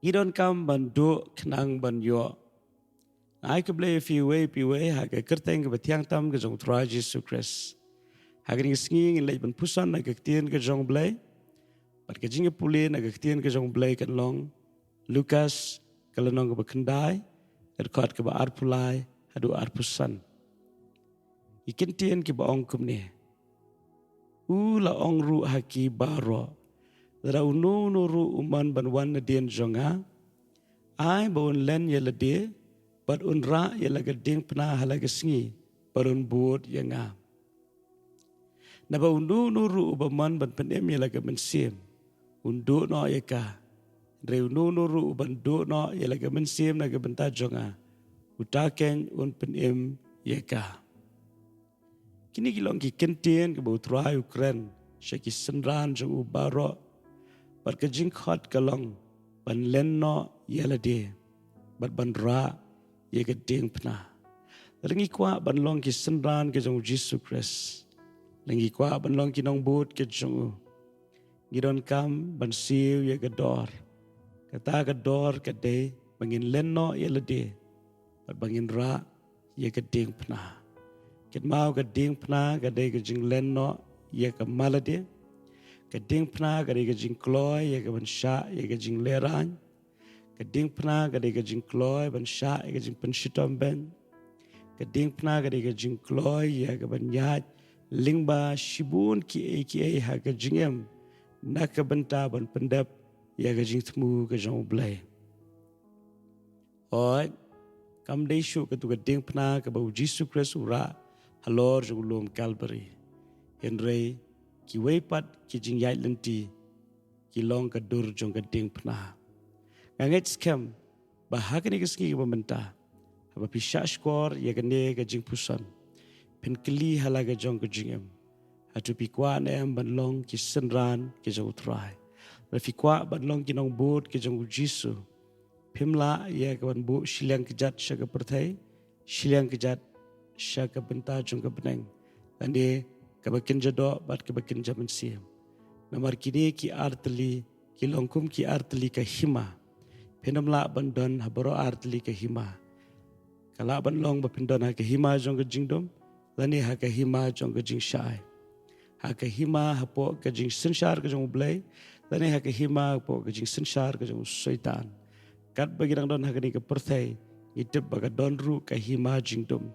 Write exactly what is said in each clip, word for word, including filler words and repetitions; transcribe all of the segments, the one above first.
Ngi donkam ban duh khnang ban ïoh. Ai khublei ïa phi uwei pa uwei ha ka kyrteng kaba thiang tam ka jong u Trai Jisu Khrist. Ha kane ka sngi ngin leit ban pule na ka ktien ka jong u Blei. Bad ka jingpule na ka ktien ka jong u Blei kan long Lukas, ka lynnong kaba khyndai, ka dkhot kaba arphew lai haduh arphew san. Ki kyntien kiba ong kumne. U la ong ruh ha ki baroh, lada uno uno ruh u mon ban wan nadien jong nga, ai ba un len ïa lade, bad un rah ïa la ka diengphna ha la ka sngi, bad un bud ïa nga. Naba uno uno ruh uba mon ban pynim ïa la ka mynsiem, un duh noh ïa ka. Hynrei uno uno ruh uban duh noh ïa la ka mynsiem na ka bynta jong nga, uta keiñ un pynim ïa ka. Kine ki long ki kyntien kaba u Trai u kren sha ki synran jong u baroh. Bad ka jingkhot ka long ban len noh ïa lade, bad ban rah ïa ka diengphna. Lada ngi kwah ban long ki synran ka jong u Jisu Khrist, lada ngi kwah ban long ki nongbud ka jong u, ngi donkam ban siew ïa ka dor. Kata ka dor ka dei ba ngin len noh ïa lade, bad ba ngin rah ïa ka diengphna. Kynmaw, ka diengphna ka dei ka jinglen noh ïa ka malade. Ka diengphna ka dei ka jingkloi ïa ka ban shah ïa ka jinglehrain. Ka diengphna ka dei ka jingkloi ban shah ïa ka jingpynshitom beiñ. Ka diengphna ka dei ka jingkloi ïa ka ban ïaid lyngba shibun kiei kiei ha ka jingim, na ka bynta ban pyndep ïa ka jingthmu ka jong u Blei. Hooid, kam dei shuh katu ka diengphna kaba u Jisu Khrist u rah halor jong u lum Kalbari. Hynrei kiwei pat ki jingïaid lynti ki long ka dur jong ka diengphna. Nga ngeit skhem ba ha kane ka sngi kaba mynta, haba phi shah shkor ïa kane ka jingpuson, phin kylli ha la ka jong ka jingim, hato phi kwah ne em ban long ki synran ki jong u Trai? Lada phi kwah ban long ki nongbud ki jong u Jisu, phim lah ïa ka ban buh shiliang kjat sha ka pyrthei, shiliang kjat sha ka bynta jong ka bneng, lane kaba kynja doh bad kaba kynja mynsiem. Namar kine ki artylli ki long kum ki artylli ka hima. Phin ym lah ban don ha baroh artylli ka hima. Ka lah ban long ba phin don ha ka hima jong ka jingdum, lane ha ka hima jong ka jingshai. Ha ka hima hapoh ka jingsynshar ka jong u Blei, lane ha ka hima hapoh ka jingsynshar ka jong u Soitan. Katba ngi dang don ha kane ka pyrthei, ngi tip ba ka don ruh ka hima jingdum.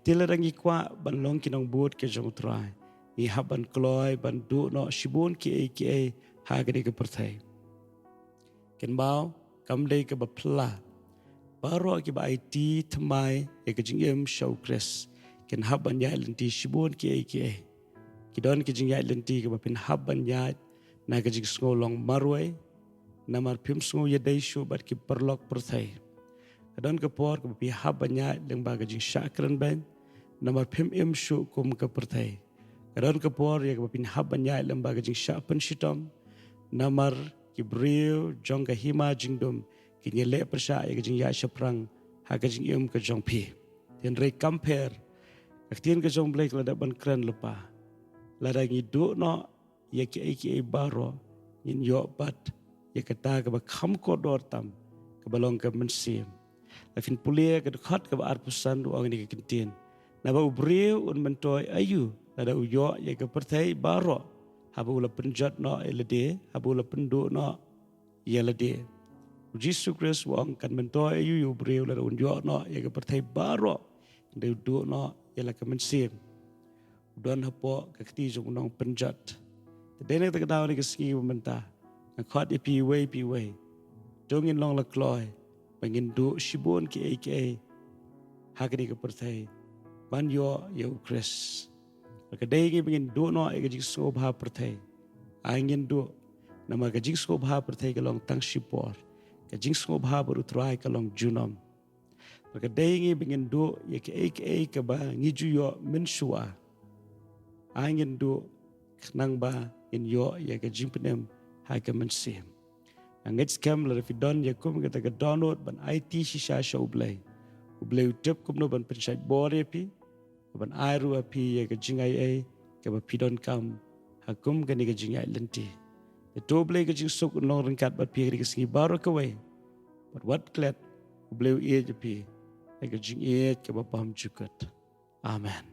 Te lada ngi kwah ban long ki nongbud ki jong u Trai, ngi hap ban kloi ban duh noh shibun kiei kiei ha kane ka pyrthei. Kynmaw, kam dei kaba phylla. Baroh kiba aiti thymmai ïa ka jingim sha u Khrist kin hap ban ïaid lynti shibun kiei kiei. Ki don ki jingïaid lynti kaba phin hap ban ïaid na ka jingsngew long marwei, namar phim sngew ïadei shuh bad ki paralok pyrthei. Ka don ka por kaba phi hap ban ïaid lyngba ka jingshah kren beiñ, namar phim im shuh kum ka pyrthei. Ka don ka por ïa kaba phin hap ban ïaid lyngba ka jingshah pynshitom, namar ki briew jong ka hima jingdum kin ïaleh pyrshah ïa ka jingïaid shaphrang ha ka jingim ka jong phi. Hynrei kam pher, ka ktien ka jong u Blei ka la dep ban kren lypa. Lada ngi duh noh ïa kiei kiei baroh, ngin ïoh pat ïa kata kaba kham kordor tam, kaba long ka mynsiem. Lada phin pule ka dkhot kaba arphew san, u ong ïa kane ka kyntien. Naba u briew un myntoi aïu lada u ïoh ïa ka pyrthei baroh, haba u la pynjot noh ïa lade, haba u la pynduh noh ïa lade. U Jisu Khrist u ong, kan myntoi aïu ïa u briew lada un ïoh noh ïa ka pyrthei baroh, hynrei u duh noh ïa la ka mynsiem. U don hapoh ka kti jong u nongpynjot. Te dei na kata ka daw, ha kane ka sngi ba mynta, nga khot ïa phi uwei pa uwei, to ngin long la kloi ba ngin duh shibun kiei kiei ha kane ka pyrthei ban ïoh ïa u Khrist. Lada ka dei ïa ngi ba ngin duh noh ïa ka jingsngewbha pyrthei, ai ngin duh. Namar ka jingsngewbha pyrthei ka long tang shipor. Ka jingsngewbha bad u Trai ka long junom. Lada ka dei ïa ngi ba ngin duh ïa kiei kiei kaba ngi ju ïoh mynshuwa, ai ngin duh khnang ba ngin ïoh ïa ka jingpynim ha ka mynsiem. Nga ngeit skhem lada phi don ïa kum kata ka dohnud ban aiti shisha sha u Blei, u Blei u tip kumno ban pynshait bor ïa phi, ban ai ruh ïa phi ïa ka jingai ei kaba phi donkam ha kum kane ka jingïaid lynti. Te to u Blei ka jingsuk un long ryngkat bad phi ha kane ka sngi baroh kawei. bad wat klet, U Blei u ïeit ïa phi ha ka jingïeit kaba bymjukut. Amen.